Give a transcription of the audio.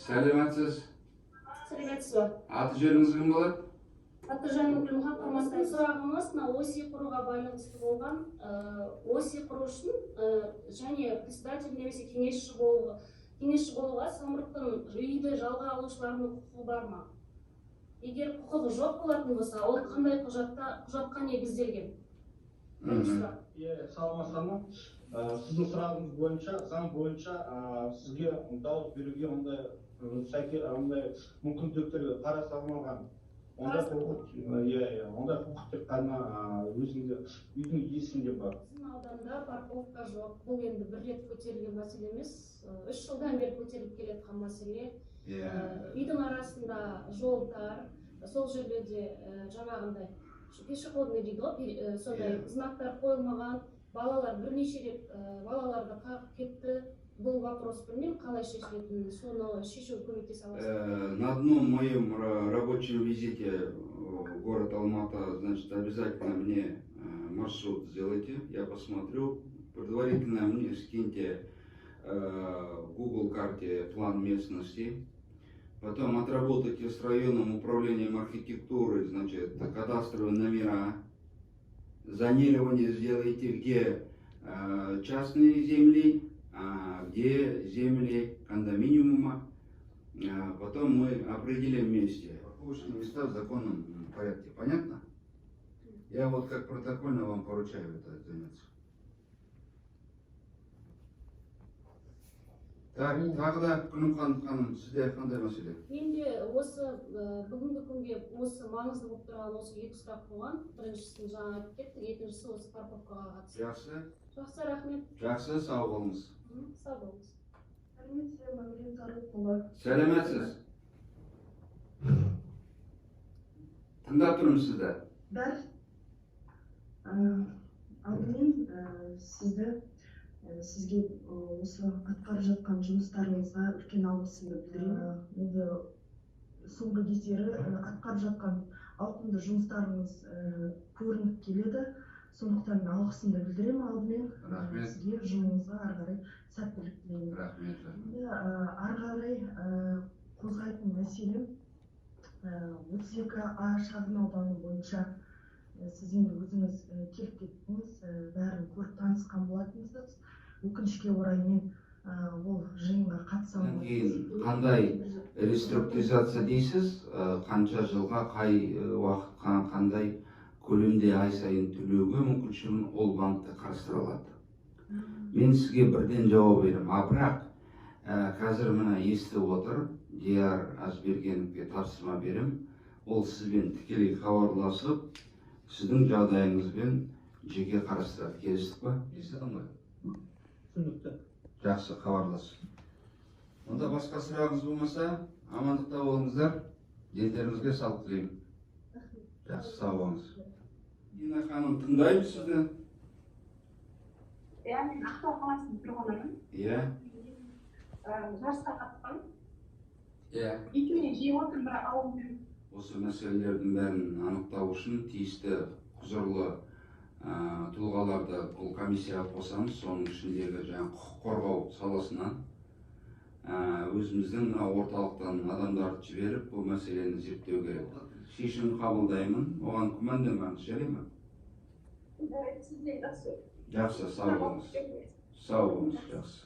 Сәлеметсіз. Сәлеметсіз ба? Аты жөніңіз кім болады? Аты жөнім Күлімхан Құрмантай. Сұрағымыз мына ОСИ құруға байланысты болған. ОСИ құру үшін және председатель немесе кеңесші болуға Самұрықтың үйді жалға алушыларының құқығы бар ма? Егер құқығы жоқ болатын болса, ол қандай құжатқа негізделген? Бірінші сұрақ. Иә, саламатсыздар ма? Сіздің сұрағыңыз бойынша, заң бойынша сізге дауыс беруге ондай ондай мүмкіндіктер қарастырылмаған. Ондай құқық, иә, ондай құқық тек қана өзінде, үйдің иесінде бар. Біздің ауданда парковка жоқ. Бұл енді бір рет көтерілген мәселе емес, 3 жылдан бері көтеріліп келе жатқан мәселе. Үйдің арасында жол тар, сол жерлерде жаңағындай пешеходный дейді ғой, сондай знактар қойылмаған. Балалар бірнеше рет балаларды қағып кетті. Бұл вопрос білмеймін қалай шешілетінін, соны шешуге көмектесе аласыз ба? На одном моем рабочем визите в город Алмата, значит, обязательно мне маршрут сделайте, я посмотрю. Предварительно мне скиньте в Google карте план местности. Потом отработайте с районным управлением архитектуры, значит, кадастровые номера. Зонирование сделайте, где частные земли, а где земли кондоминиума. Потом мы определим вместе парковочные места в законном порядке. Понятно? Я вот как протокольно вам поручаю это заняться. Так, тағы да, Күлімхан ханым, сізде қандай мәселе? Менде осы бүгінгі күнге осы маңызды болып тұрған осы екі сұрақ болған. Біріншісін жаңа айтып кеттік, екіншісі осы парковкаға қатысты. Жақсы. Жақсы, рахмет. Жақсы, сау болыңыз. Сау болыңыз. Сәлеметсіз бе, Мәулен Сарықұлы. Сәлеметсіз. Тыңдап тұрмын сізді. Бәр алдымен сізге осы атқарып жатқан жұмыстарыңызға үлкен алғысымды білдіремін. Енді соңғы кездері атқарып жатқан ауқымды жұмыстарыңыз көрініп келеді, сондықтан алғысымды білдіремін алдымен. Рахмет. Сізге жұмысыңызға ары қарай сәттілік тілеймін. Рахмет. Енді ары қарай қозғайтын мәселем 32А шағын ауданы бойынша сіз енді өзіңіз келіп кеттіңіз, бәрін көріп танысқан болатынсыз. Өкінішке орай, мен ол жиынға қатыса Одан алмадым. кейін қандай реструктуризация дейсіз, қанша жылға, қай уақытқа, қандай көлемде ай сайын төлеуге мүмкіншілігін ол банкте қарастыра алады. Мен сізге бірден жауап беремін, а бірақ қазір мына естіп отыр, Диар Әзбергеновке тапсырма беремін, ол сізбен тікелей хабарласып, сіздің жағдайыңызбен жеке қарастырады. Келістік па? Естідің ғой? Түсінікті. Жақсы, хабарлас. Онда басқа сұрағыңыз болмаса, амандықта болыңыздар, дендеріңізге саулық тілеймін. Жақсы, сау болыңыз. Дина ханым, тыңдаймын сізді. Иә, мен Ақтау қаласының тұрғынымын. Жарысқа қатысқанмын. Екеуіне жиі отырмын, бірақ ауылмен. Осы мәселелердің бәрін анықтау үшін тиісті құзырлы тұлғаларды бұл комиссияға қосамыз. Соның ішіндегі жаңағы құқық қорғау саласынан, өзіміздің мына орталықтан адамдарды жіберіп, бұл мәселені зерттеу керек. Шешім қабылдаймын, оған күмәнданбаңыз, жарай ма? Жарайды, сізден жақсы. Жақсы, сау болыңыз. Сау болыңыз, жақсы.